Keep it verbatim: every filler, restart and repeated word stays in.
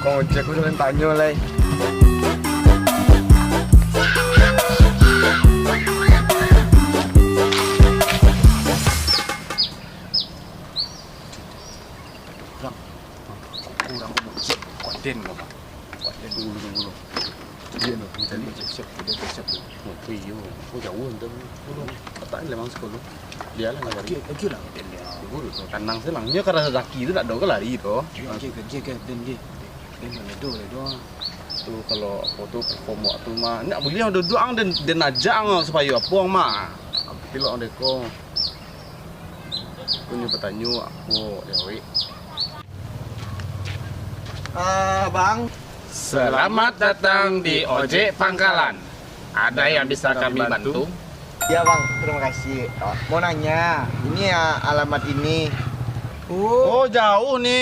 Ojek ko jan tanyo lai. Urang, urang ko mojek, kuaden ko, Bang. Kuaden dulu, dulu. Iyo, no, siap, siap, siap, siap. Oh, iyo. Oh, jauah tu. Dulu. Patah ni memang sekolah. Dia lah ngalari. Oke, oke lah, den dia. Dulu tu, tenang sajo lah. Nyo karano rezeki tu tak ado ka lari tu. Oke, oke, oke, oke, den, den. Den, den, den, den. Tu kalau apo tu, perform tu mah. Ndak buliah duduak ang, den, den ajak ang supayo apo ang mah. Pilok ang deko. Punyo batanyo apo, Dewek? Ah, Bang. Selamat datang di Ojek Pangkalan. Ada yang bisa kami bantu? Ya, Bang. Terima kasih. Ah, mau nanya, ini ya alamat ini. Oh, jauh ni.